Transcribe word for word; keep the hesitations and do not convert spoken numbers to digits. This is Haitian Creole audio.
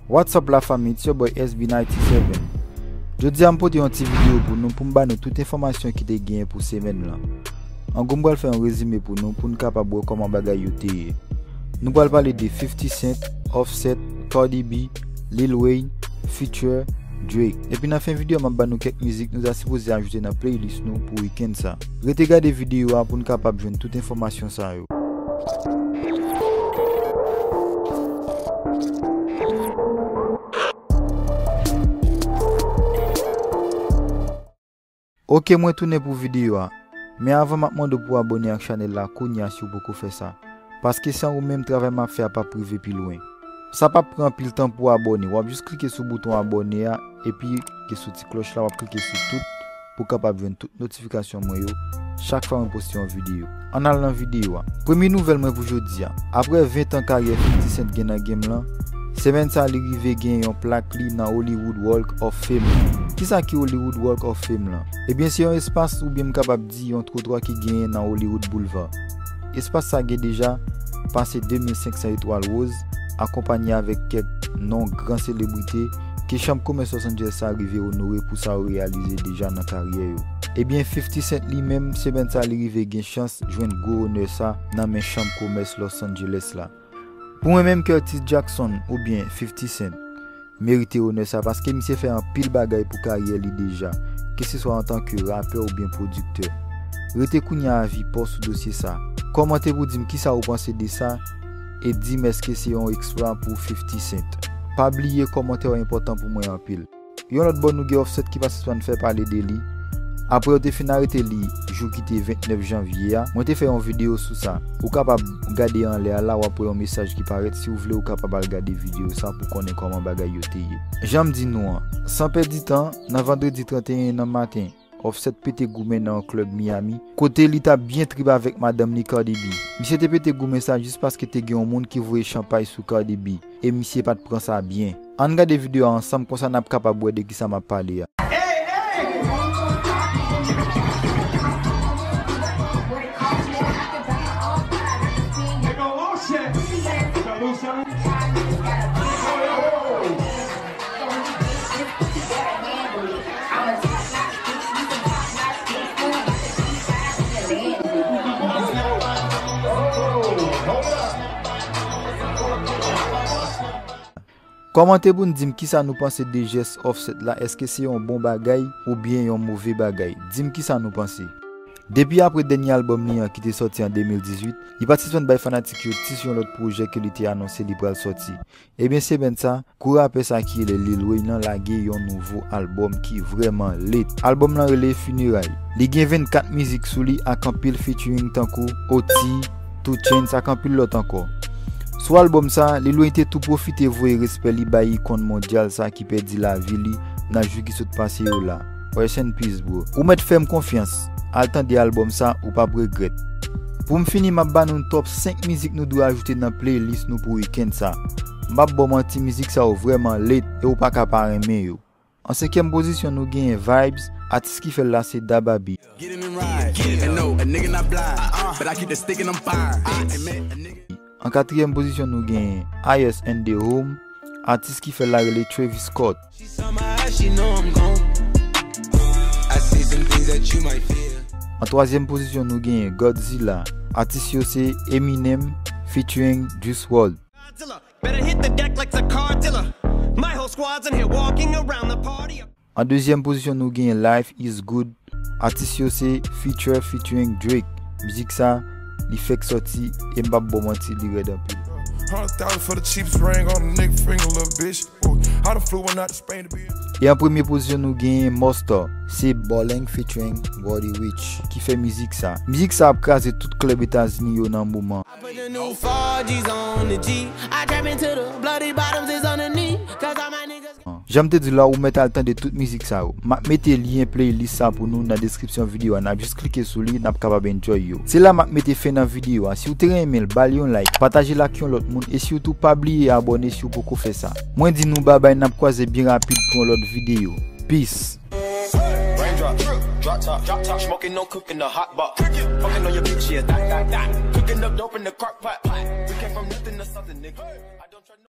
What's up la fami, it's your boy S B ninety-seven. Jodi a m pote yon ti videyo pou nou, pou m ba nou tout enfòmasyon ki te genyen pou semèn lan. An gwo m pral fè yon rezime pou nou, pou n kapab wè kòman bagay yo te ye. Nou pral pale de fifty Cent, Offset, Cardi B, Lil Wayne, Future, Drake. Epi nan fen videyo a m ap ba nou kèk mizik nou ta sipoze ajoute nan playlist nou pou wikenn sa. Rete gade videyo a pou n kapab jwenn tout enfòmasyon sa yo. Ok, mwen tounen pou videyo a. Men avan m ap mande w pou abòne ak chanèl la kounye a si w poko fè sa. Paske san ou menm, travay m ap fè a p ap rive pi lwen. Sa p ap pran anpil tan pou abòne. W ap jis klike sou bouton abòne a, epi klike sou ti klòch la, w ap klike sou tout pou w kapab jwenn tout notifikasyon mwen yo chak fwa mwen poste yon videyo. Ann al nan videyo a. Premye nouvèl mwen pou jodi a. Apre ven tan karyè fifty Cent gen nan game lan, semèn sa li rive gen yon plak li nan Hollywood Walk of Fame. Kisa ki Hollywood Walk of Fame lan? Ebyen, se yon espas oubyen m kapab di yon twotwa ki genyen nan Hollywood Boulevard. Espas sa gen deja pase de mil senk san etwal woz, akonpanye avèk kèk non gran selebrite ke chanm komès Los Angeles sa rive onore pou sa yo reyalize deja nan karyè yo. Ebyen, fifty Cent li menm, semèn sa li rive gen chans jwenn gwo onè sa nan men chanm komès Los Angeles la. Pou mwen menm, Curtis Jackson oubyen fifty Cent merite onè sa paske misye fè anpil bagay pou karyè li deja, keseswa antanke rapè oubyen pwodiktè. Rete kounye a avi pa w sou dosye sa. Kòmante pou di m kisa ou panse de sa, e di m èske se yon eksplwa pou fifty Cent. Pa bliye kòmantè yo enpòtan pou mwen anpil. Yon lòt bò nou gen Offset ki pa sispann fè pale de li. Apre yo te fin arete li jou ki te vennèf janvye a, mwen te fè yon videyo sou sa. Ou kapab gade anlè a la, w ap wè yon mesaj ki parèt. Si w vle, ou kapab al gade videyo sa pou konnen kòman bagay yo te ye. Jan m di nou an, san pèdi tan, nan vandredi trannteyen nan maten, Offset pete goumen nan yon klèb Miami, kote li t ap byen trip avèk madanm li Cardi B. Misye te pete goumen sa jis paske te gen yon moun ki voye chanpay sou Cardi B, e misye pa t pran sa byen. Ann gade videyo a ansanm, konsa n ap kapab wè de kisa m ap pale a. Kòmante pou n di m kisa nou panse de jès Offset la, èske se yon bon bagay oubyen yon move bagay? Di m kisa nou panse. Depi apre dènye albòm li an ki te sòti an de mil dizuit, li pa t sispann bay fanatik yo tis yon lòt pwojè ke li te anonse li pral sòti. Ebyen, semèn sa, gwo rapè sa ki rele Lil Wayne nan lage yon nouvo albòm ki vrèman lit. Albòm lan rele Funeray. Li gen vennkat mizik sou li ak anpil featuring tankou O T, Two Chainz ak anpil lòt ankò. Sou albòm sa, Lil Wayne te tou pwofite voye respè li bay ikòn mondyal sa ki pèdi lavi li nan jou ki sot pase yo la. Rest in peace, bro. Ou mèt fè m konfyans. Al tande albòm sa, ou p ap regrèt. Pou m fini, m ap ba nou top senk mizik nou dwe ajoute nan playlist nou pou wikenn sa. M p ap ba w manti, mizik sa yo vrèman lit e ou pa ka pa renmen yo. An senkyèm pozisyon, nou genyen Vibes, atis ki fè l la se DaBaby. Get in and ride. And no, a nigga not blind, but I keep the stick and I'm fire. I admit a nigga. An katriyèm pozisyon, nou genyen Highest and The Home, atis ki fè l la rele Travis Scott. She saw my eyes, she know I'm gone. I see some things that you might fear. An twazyèm pozisyon, nou genyen Godzilla, atis yo se Eminem featuring Juice world. Godzilla, better hit the deck like it's a car dealer. My whole squad's in here walking around the party. An dezyèm pozisyon, nou genyen Life is Good, atis yo se Future featuring Drake. Mizik sa, li fèk sòti e m p ap ba w manti, li rèd anpil. Hundred thousand for the cheapest ring on a nigga finger, little bitch. Ooh, I done flew one out to Spain to be in. E an premye pozisyon, nou genyen Mos Def, se Ballin featuring Roddy Ricch ki fè mizik sa. Mizik sa ap kraze tout klèb Etazini yo nan moman. I put the new four G's on the G. I trap into the bloody bottoms is underneath. 'Cause all my niggas. Jan m te di la, ou mèt al tande tout mizik sa yo. M ap mete lyen playlist sa pou nou nan deskripsyon videyo a. N ap jis klike sou li, n ap kapab enjoy yo. Se la m ap mete fen nan videyo a. Si w te renmen l, ba l yon like, pataje l ak yon lòt moun, e sitou pa bliye abòne si w poko fè sa. Mwen di nou babay, n ap kwaze byen rapid pou yon lòt videyo. Peace. Raindrop, drop top, drop top, smoking, no cooking, the hot pot. Fucking on your bitch, yeah, that, that, that. Cooking up dope in the crock pot, pot. We came from nothing to something, nigga. I don't trust no